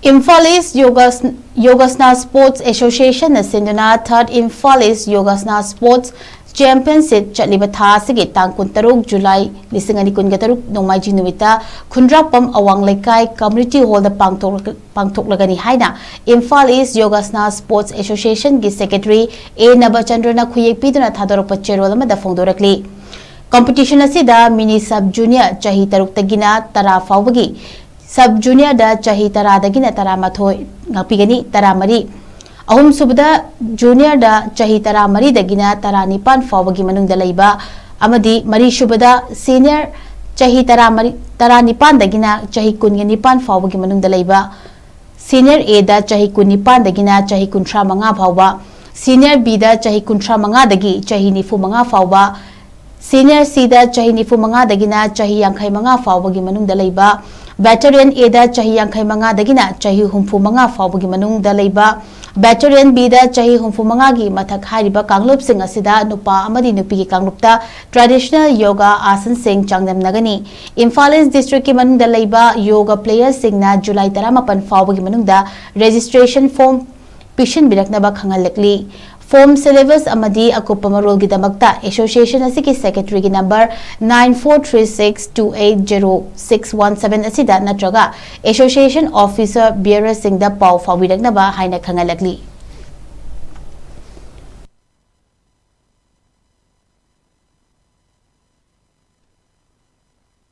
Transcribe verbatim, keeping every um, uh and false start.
Imphal East Yogas- Yogasana Sports Association ꯅ ꯁꯤꯟꯗꯨꯅ Third Imphal East Yogasana Sports Championship ꯆꯠꯂꯤꯕ ꯊꯥ ꯑꯁꯤꯒꯤ ꯇꯥꯡ ꯀꯨꯟꯇꯔꯨꯛ July ꯂꯤꯁꯤꯡ ꯑꯅꯤ ꯀꯨꯟꯒ ꯇꯔꯨꯛ ꯅꯣꯡꯃꯥꯏꯖꯤꯡ ꯅꯨꯃꯤꯠꯇ ꯈꯨꯟꯗ꯭ꯔꯥꯛꯄꯝ ꯑꯋꯥꯡ ꯂꯩꯀꯥꯏ Community Hall ꯗ ꯄꯥꯡꯊꯣꯛꯂꯒ- ꯄꯥꯡꯊꯣꯛꯂꯒꯅꯤ ꯍꯥꯏꯅ Imphal East Yogasana Sports Association ꯒꯤ Secretary ꯑꯦ ꯅꯕꯆꯟꯗ꯭ꯔꯅ ꯈꯨꯌꯦꯛ ꯄꯤꯗꯨꯅ ꯊꯥꯗꯣꯔꯛꯄ ꯆꯦꯔꯣꯜ ꯑꯃꯗ ꯐꯣꯡꯗꯣꯔꯛꯂꯤ꯫ Competition ꯑꯁꯤꯗ mini sub junior ꯆꯍꯤ ꯇꯔꯨꯛꯇꯒꯤꯅ ꯇꯔꯥ ꯐꯥꯎꯕꯒꯤ, sub junior ꯗ ꯆꯍꯤ ꯇꯔꯥꯗꯒꯤꯅ ꯇꯔꯥꯃꯥꯊꯣꯏ ꯉꯥꯛꯄꯤꯒꯅꯤ, ꯇꯔꯥꯃꯔꯤ꯫ ꯑꯍꯨꯝꯁꯨꯕꯗ junior ꯗ ꯆꯍꯤ ꯇꯔꯥꯃꯔꯤꯗꯒꯤꯅ ꯇꯔꯥꯅꯤꯄꯥꯟ ꯐꯥꯎꯕꯒꯤ ꯃꯅꯨꯡꯗ ꯂꯩꯕ ꯑꯃꯗꯤ ꯃꯔꯤꯁꯨꯕꯗ senior ꯆꯍꯤ ꯇꯔꯥꯃꯔꯤ, ꯇꯔꯥꯅꯤꯄꯥꯟꯗꯒꯤꯅ ꯆꯍꯤ ꯀꯨꯟꯒ ꯅꯤꯄꯥꯟ ꯐꯥꯎꯕꯒꯤ ꯃꯅꯨꯡꯗ ꯂꯩꯕ, senior A ꯗ ꯆꯍꯤ ꯀꯨꯟꯅꯤꯄꯥꯟꯗꯒꯤꯅ ꯆꯍꯤ ꯀꯨꯟꯊ꯭ꯔꯥ ꯃꯉꯥ ꯐꯥꯎꯕ, senior B ꯗ ꯆꯍꯤ ꯀꯨꯟꯊ꯭ꯔꯥ ꯃꯉꯥꯗꯒꯤ ꯆꯍꯤ ꯅꯤꯐꯨ ꯃꯉꯥ ꯐꯥꯎꯕ, senior C ꯗ ꯆꯍꯤ ꯅꯤꯐꯨ ꯃꯉꯥꯗꯒꯤꯅ ꯆꯍꯤ ꯌꯥꯡꯈꯩ ꯃꯉꯥ ꯐꯥꯎꯕꯒꯤ ꯃꯅꯨꯡꯗ ꯂꯩꯕ, veteran A ꯗ ꯆꯍꯤ ꯌꯥꯡꯈꯩ ꯃꯉꯥꯗꯒꯤꯅ ꯆꯍꯤ ꯍꯨꯝꯐꯨ ꯃꯉꯥ ꯐꯥꯎꯕꯒꯤ ꯃꯅꯨꯡꯗ ꯂꯩꯕ, veteran B ꯗ ꯆꯍꯤ ꯍꯨꯝꯐꯨ ꯃꯉꯥꯒꯤ ꯃꯊꯛ ꯍꯥꯏꯔꯤꯕ ꯀꯥꯡꯂꯨꯞꯁꯤꯡ ꯑꯁꯤꯗ ꯅꯨꯄꯥ ꯑꯃꯗꯤ ꯅꯨꯄꯤꯒꯤ ꯀꯥꯡꯂꯨꯞꯇ traditional yoga ꯑꯥꯁꯟꯁꯤꯡ ꯆꯥꯡꯗꯝꯅꯒꯅꯤ꯫ ꯏꯝꯐꯥꯜ ꯏꯁ district ꯀꯤ ꯃꯅꯨꯡꯗ ꯂꯩꯕ yoga player ꯁꯤꯡꯅ July ꯇꯔꯥꯃꯥꯄꯟ ꯐꯥꯎꯕꯒꯤ ꯃꯅꯨꯡꯗ registration form ꯄꯤꯁꯤꯟꯕꯤꯔꯛꯅꯕ ꯈꯪꯍꯜꯂꯛꯂꯤ꯫ Form syllabus ꯑꯃꯗꯤ ꯑꯀꯨꯞꯄ ꯃꯔꯣꯜꯒꯤꯗꯃꯛꯇ association ꯑꯁꯤꯒꯤ secretary ꯒꯤ number nine four three six two eight zero six one seven ꯑꯁꯤꯗ ꯅꯠꯇ꯭ꯔꯒ association officer bearer ꯁꯤꯡꯗ ꯄꯥꯎ ꯐꯥꯎꯕꯤꯔꯛꯅꯕ ꯍꯥꯏꯅ ꯈꯪꯍꯜꯂꯛꯂꯤ꯫